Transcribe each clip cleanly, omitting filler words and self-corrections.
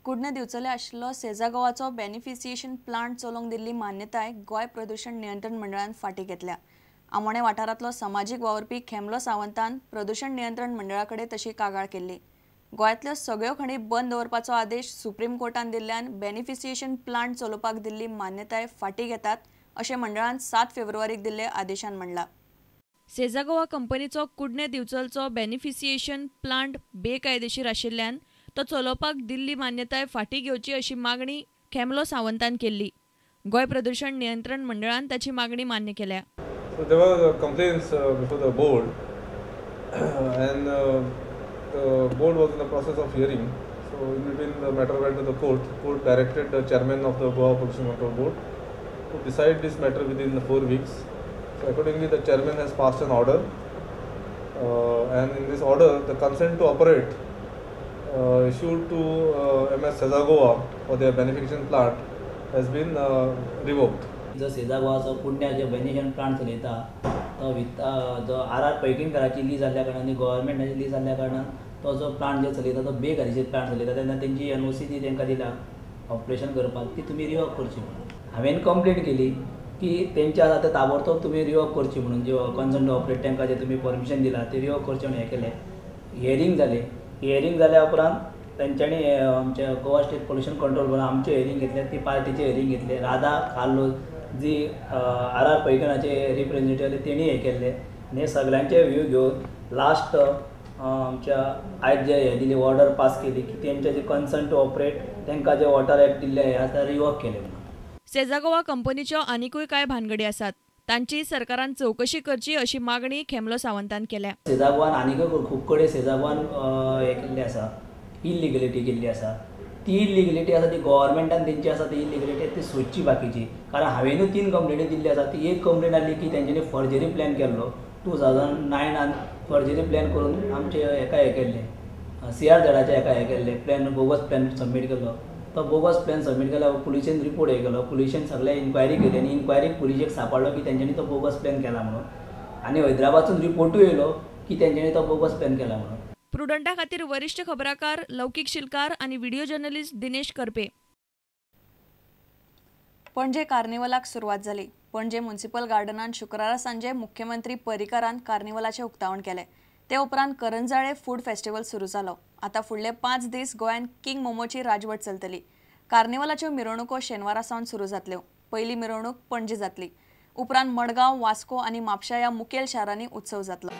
कुडणे दिवचले आशिल्लो सेजा गोवाचो बेनिफिसिएशन प्लांट चलोवंक दिल्ली मान्यताय गोंय प्रदूषण नियंत्रण मंडळान फाटीं घेतल्या. आमोणे वाठारांतलो समाजीक वावुरपी खेमलो सावंतान प्रदूषण नियंत्रण मंडळा कडेन तशी कागाळ केल्ली. गोंयांतल्यो सगळ्यो खणी बंद दवरपाचो आदेश सुप्रीम कोर्टान दिल्ल्यान बेनिफिसिएशन प्लांट चलोवपाक दिल्ली मान्यताय फाटीं घेतात अशें मंडळान 7 फेब्रुवारीक दिल्ले आदेशान म्हणलां. सेजा गोवा कंपनीचो कुडणे दिवचलचो बेनिफिसिएशन प्लांट बेकायदेशीर आशिल्ल्यान तो चलोवपाक दिल्ली मान्यताय फाटीं घेवची अशी मागणी खेमलो सावंतान केल्ली. गोंय प्रदूषण नियंत्रण मंडळान ताची मागणी मान्य केल्या. So there were complaints before the board and the board was in the process of hearing. So in between the matter went to the court. Court directed the chairman of the Goa Pollution Control Board to decide this matter within the 4 weeks. So accordingly the chairman has passed an order, and in this order the consent to operate issued to MS Seza Goa for their beneficiation plant has been revoked. जो सेजा गोवाचो कुडण्या जे बेनिफिशियन plant चलयता तो जो are are पैंगीणकाराची lease जाल्ल्या कारणान आनी गव्हर्मेंटाची lease जाल्ल्या कारणान तो जो प्लांट जे चलयता तो बेकायदेशीर प्लांट चलयता. तेन्ना तेंची एन ओ सी जी तांकां दिला ऑपरेशन करपाक ती तुमी रिवॉक करची म्हणून. हांवें कंप्लेन केली की तेंच्या आतां ताबडतोब तुमी रिवॉक करची म्हणून, जे कन्संट ऑपरेट तांकां जे तुमी परमिशन दिला ते रिवॉक करचें म्हणून हें केलें. हियरींग जालें. हियरींग जाल्या उपरांत तेंच्यांनी आमच्या गोवा स्टेट पोल्युशन कंट्रोल बोर्डान आमचें हियरींग घेतलें, ती पार्टीचें हियरींग घेतलें. राधा कार्लोस जी are are पैंगीणाचे रिप्रेझेंटेटिव्ह तेणी हें केल्लें आनी हे सगळ्यांचे व्यू घेवन लास्ट आमच्या आयज जे हें दिली ऑर्डर पास केली की तेंचे जे कन्संट टू ऑपरेट तांकां जे वॉटर एक्ट दिल्लें हें आतां रिवॉक केलें म्हणून. सेजा गोवा कंपनीच्यो आनिकूय कांय भानगडी आसात, तांची सरकारान चवकशी करची अशी मागणी खेमलो सावंतान केल्या. सेजा गोवान आनीकूय खूब कडेन सेजा गोवान हें केल्लें आसा, इलिगलिटी केल्ली आसा. ती इलिगलिटी आसा ती गव्हर्मेंटान तेंची आसा ती इलिगलिटी ती सोदची बाकीची. कारण हांवेनूय 3 कंप्लेनी दिल्ली आसा. ती एक कंप्लेन आसली की तेंच्यांनी फॉर्जरी प्लॅन केल्लो 2009 फॉर्जरी प्लॅन करून आमचे हेका हें केल्लें, सी आर झेडाच्या हेका हें केल्लें प्लॅन, बोगस प्लॅन सबमीट केल्लो. तो बोगस प्लॅन सबमीट केल्या पुलिशेन रिपोर्ट हे केलो, पुलिशेन सगळे इन्क्वायरी केली आनी इन्क्वायरीक पुलिशेक सांपडलो की तेंच्यांनी तो बोगस प्लॅन केला म्हणून आनी हैदराबादसून रिपोर्टूय येयलो की तेंच्यांनी तो बोगस प्लॅन केला म्हणून. प्रुडंटा खातीर वरिष्ठ खबराकार लौकिक शिलकार आणि व्हिडिओ जर्नलिस्ट दिनेश करपे. पणजे कार्निवलाक सुरवात जाली. पणजे म्युनिसिपल गार्डनान शुक्रारा सांजे मुख्यमंत्री पर्रीकारान कार्निवलाचें उक्तावण केलें. ते उपरांत करंजाळे फूड फेस्टिवल सुरू जालो. आतां फुडले 5 दीस गोंयांत किंग मोमोची राजवट चलतली. कार्निवलाच्यो मिरवणुको शेनवारा सावन सुरू जातल्यो. पयली मिरवणूक पणजे जातली. उपरांत मडगांव, वास्को आनी म्हापशा ह्या मुखेल शारांनी उत्सव जातलो.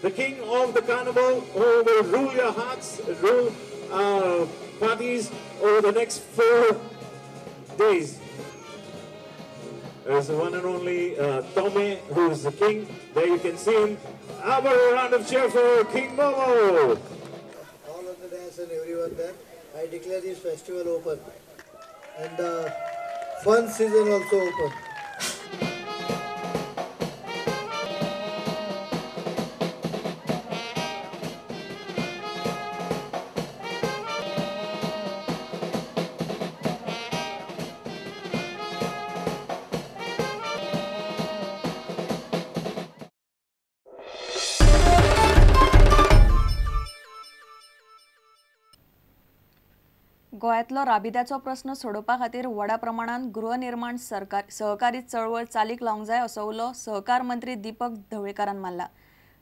The king of the carnival who will rule your hearts, rule parties over the next 4 days. There's the one and only Tome, who is the king. There you can see him. Have a round of cheer for King Momo. All on the dais and everyone there, I declare this festival open and the fun season also open. गोंयांतलो राबित्याचो प्रस्न सोडोवपा खातीर व्हडा प्रमाणांत गृहनिर्माण सहकारी चळवळ चालीक लावंक जाय असो उलो सहकार मंत्री दीपक ढवळीकारान मारला.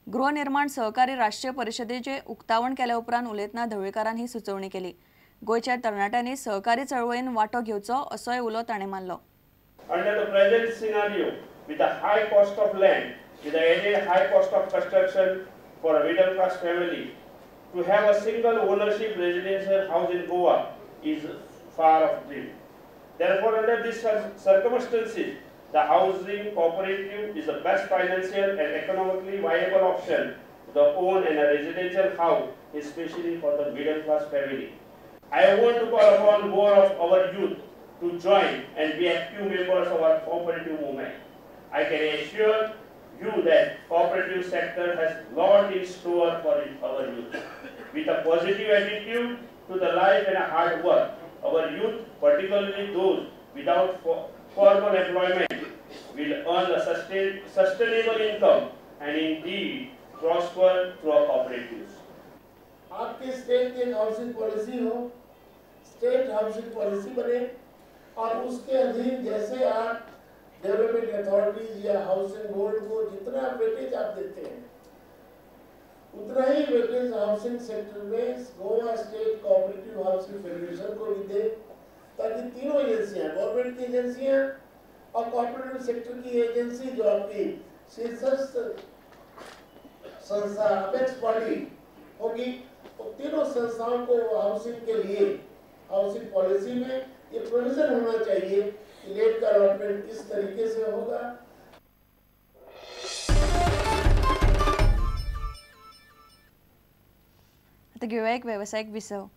गृहनिर्माण सहकारी राष्ट्रीय परिशदेचे उक्तावण केल्या उपरांत उलयतना ढवळीकारान ही सुचोवणी केली. गोंयच्या तरणाट्यांनी सहकारी चळवळीन वांटो घेवचो असोय उलो ताणें मारलो. Under the present scenario, with the high cost of land, with the added high cost of construction for a middle class family, to have a single ownership residential house in Goa is far off dream. Therefore, under these circumstances, the housing cooperative is the best financial and economically viable option to own and a residential house, especially for the middle class family. I want to call upon more of our youth to join and be active members of our cooperative movement. I can assure you that cooperative sector has lot in store for our youth. With a positive attitude to the life and a hard work, our youth, particularly those without formal employment, will earn a sustainable income and indeed prosper through our cooperatives. आपके state की एक housing policy हो, state housing policy बने और उसके अधीन जैसे आप development authorities या हाउसिंग बोर्ड को जितना वेटेज आप देते हैं उतना ही वेटेज हाउसिंग सेक्टर में Goa state cooperative housing federation को भी दे, ताकि तीनों एजेंसियां, गवर्नमेंट की एजेंसियां और कोऑपरेटिव सेक्टर की एजेंसी जो आपकी शीर्षस्थ संस्था अपेक्स बॉडी होगी, वो तीनों संस्थाओं को हाउसिंग के लिए हाउसिंग पॉलिसी में ये प्रोविजन होना चाहिए कि लैंड का अलॉटमेंट किस तरीके से होगा। आता घेऊया एक व्यावसायिक विसव।